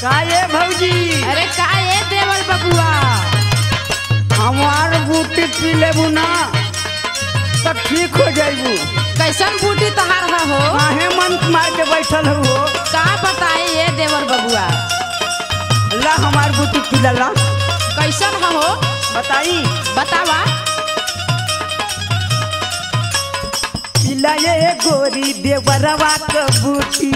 काये भौजी? अरे काये देवर बबुआ, हमार बूटी पी लेबू ना तो ठीक हो जाइबू। कैसन बूटी तहार हो? काहे मन मार के बैठल हो? का बताए ये देवर बबुआ। ला हमार बूटी पी ला। कैसन हो बताई? बतावा। पिला ये गोरी देवरवा के बूटी।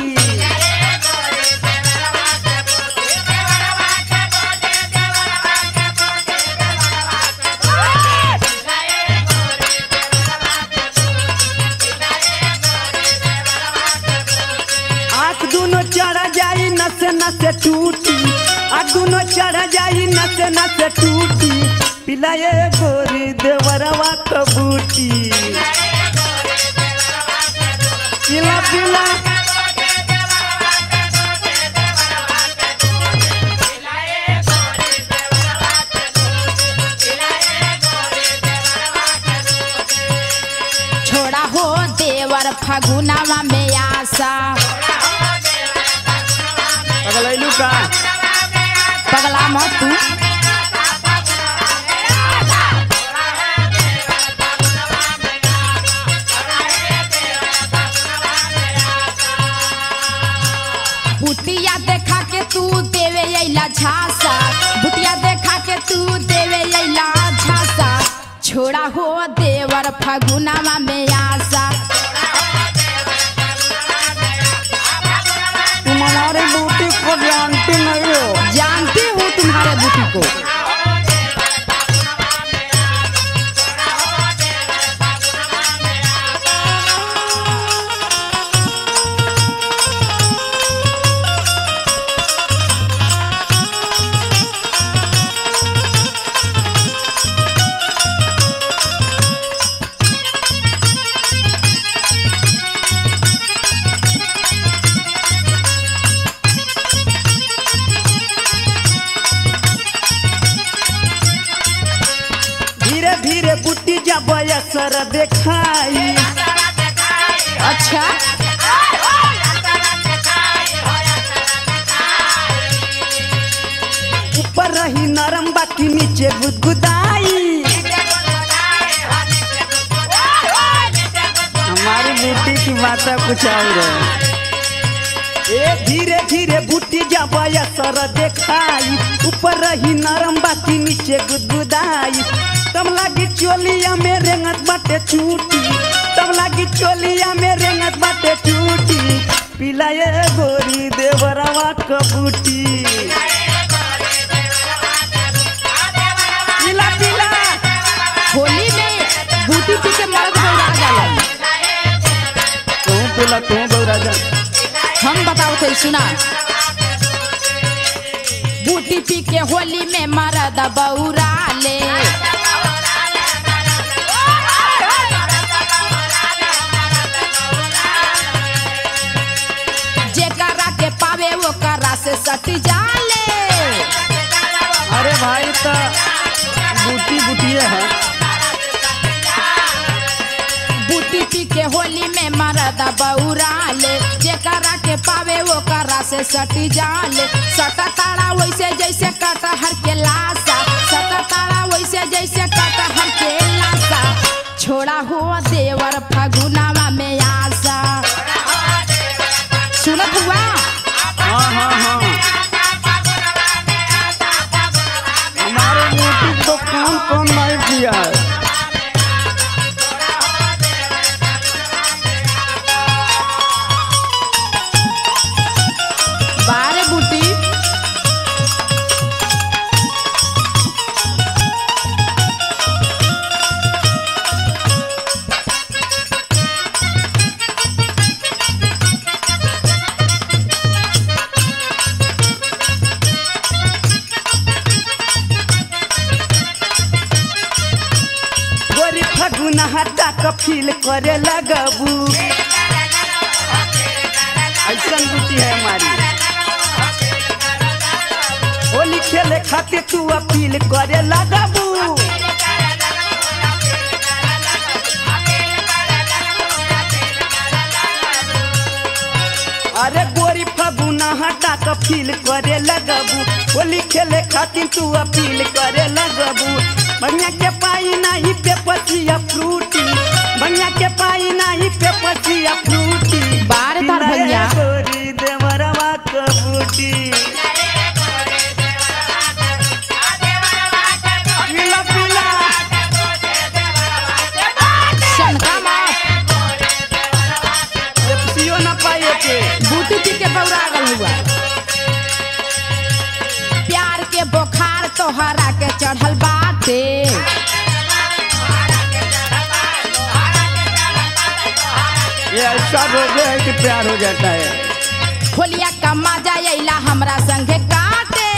आँख दोनों चढ़ जाई नसे नसे टूटी, आँख दोनों चढ़ जाई नसे नसे टूटी। पिला ये गोरी देवरवा के बूटी। पिला पिला छोड़ा हो देवर फगुनावा में आशा। पगलैलू का? पगला मत तू। बुटिया देखा के तू देवे अइला झांसा, बुटिया देखा के तू देवे अइला झांसा। छोड़ा हो देवर फगुनावा में आशा। तुम हमारी बूटी को जानती नहीं हो। जानती हूँ तुम्हारे बूटी को। धीरे धीरे बूटी जब असर देखाई। अच्छा ऊपर रही नरम बाकी नीचे गुदगुदाई। हमारी बूटी की बात कुछ और है। ए धीरे धीरे बूटी जब असर देखाई, ऊपर रही नरम बाकी नीचे गुदगुदाई। तब लागी चोलिया में रेंगत बाटे चूटी, तब लागी चोलिया में रेंगत बाटे चूटी। पिला ये गोरी देवरवा के बूटी। पिला पिला होली में बूटी पी के मर्द बौरा जाला। तू पिला तू बौरा जा। हम बताओ तो सुना। बूटी पी के होली में मर्द बौरा ले। जेकरा के पावे वो करा से सट जाले। अरे भाई तो बूटी बूटिए है। बूटी पी के होली में मर्द बौरा ले। जेकरा के पावे वो करा से सट जाले। सटा तारा वैसे जैसे कटहर के लाशा, सटा तारा वैसे जैसे कटहर के लाशा। छोड़ा हो देवर फगुनावा में आशा। सुनत हुआ? हाँ हाँ हाँ, हमारे बूटी को कौन कौन नहीं पिया है। बारे बूटी फगुना हटा के फील करे लगबू। ऐसा बूटी है हमारी। होली खेले खातिर तू अपील करे लगबू। अरे गोरी फगुना हटा के फील करे लगबू। होली खेले खातिर तू अपील करे लगबू। बनिया के पाई नहीं पे पसिया फ्रूटी, बनिया के पाई नहीं पे पसिया फ्रूटी। बार तार भैया गोरी देवरवा कबूटी। पीला पीला शनका मत, पेप्सियो ना पाए के बूटी पी के बौरा गल हुआ। प्यार के बुखार तोहरा के चढ़ल बाटे, ये ऐसा रोग है कि प्यार हो जाता है। होलिया का मजा अइला हमरा संगे काटे।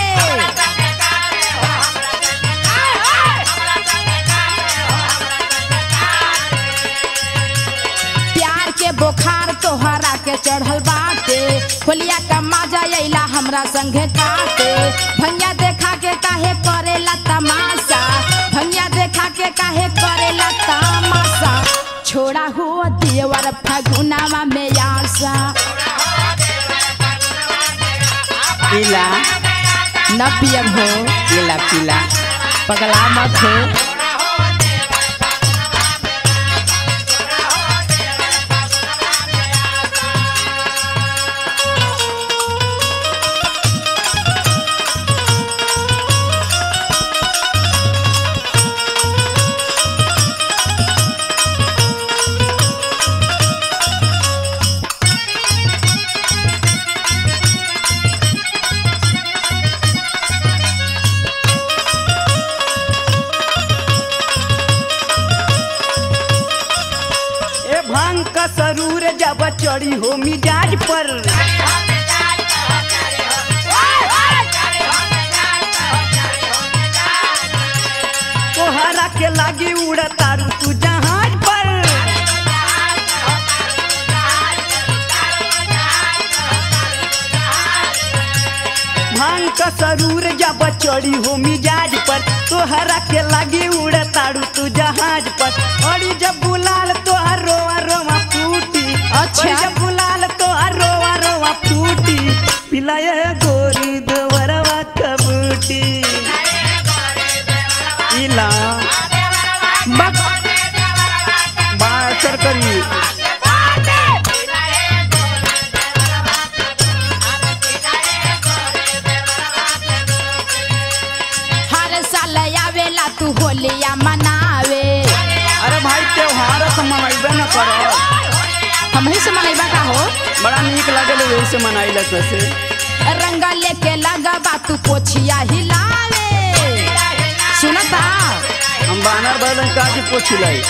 प्यार के बुखार तोहरा के चढ़ल बाटे, होलिया का मजा अइला हमरा संगे काटे। भैया देखा के काहे करेला तमाशा, भैया देखा के काहे करेला तमाशा। छोड़ा हो देवर फगुनावा में आशा। पीला न पियब हो, पीला पीला पगला मत हो। ए भांग का सरूर जब चढ़ी हो मिजाज पर, तोहरा के लागी उड़ा तारू तू जहाज पर। भांग का सरूर जब चढ़ी हो मिजाज पर, तोहरा के लागी उड़ा तारू तू जहाज पर। और जब बुलाल तोहर रोआ रोआ फूटी, अच्छा। और जब बुलाल तोहर रोआ रोआ फूटी। पिलाए गोरी देवरवा कबूटी। इला बक बासर करी हर साल आवेला तू होलिया मनावे। अरे भाई त्योहार तो मनाइबे न करो, हम ही से मनैबा का हो, बड़ा नीक लागल वही से मनाइला से। रंग लेके लगबा तू पोछिया हिलावे। सुनता हम बानर बैलन का के पोछिलाई।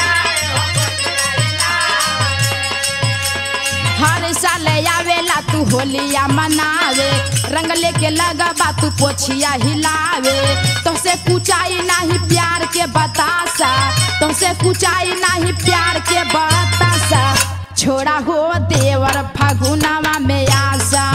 हर साल आवेला तू होलिया मनावे, रंग लेके लगबा तू पोछिया हिलावे। तोहसे कुचाई नहीं प्यार के बतासा, तोहसे कुचाई नहीं प्यार के बतासा। छोड़ा हो देवर फगुनावा में आशा।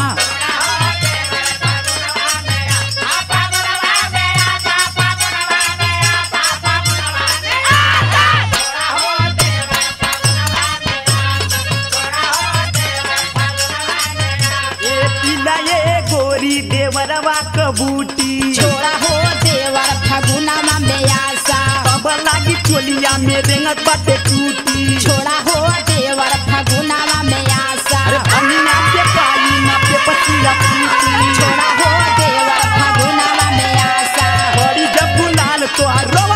ए पिला ये गोरी देवरवा कबूटी, छोड़ा हो देवर फगुनावा में आशा। अब लागी चोलिया में रेंगत बाटे टूटी। छोड़ा हो देवर फगुनावा में आशा। अरे भंगिया के पाई ना पे पसिया फूटी। छोड़ा हो देवर फगुनावा में आशा। बड़ी जब गुलाल तोहार रोआ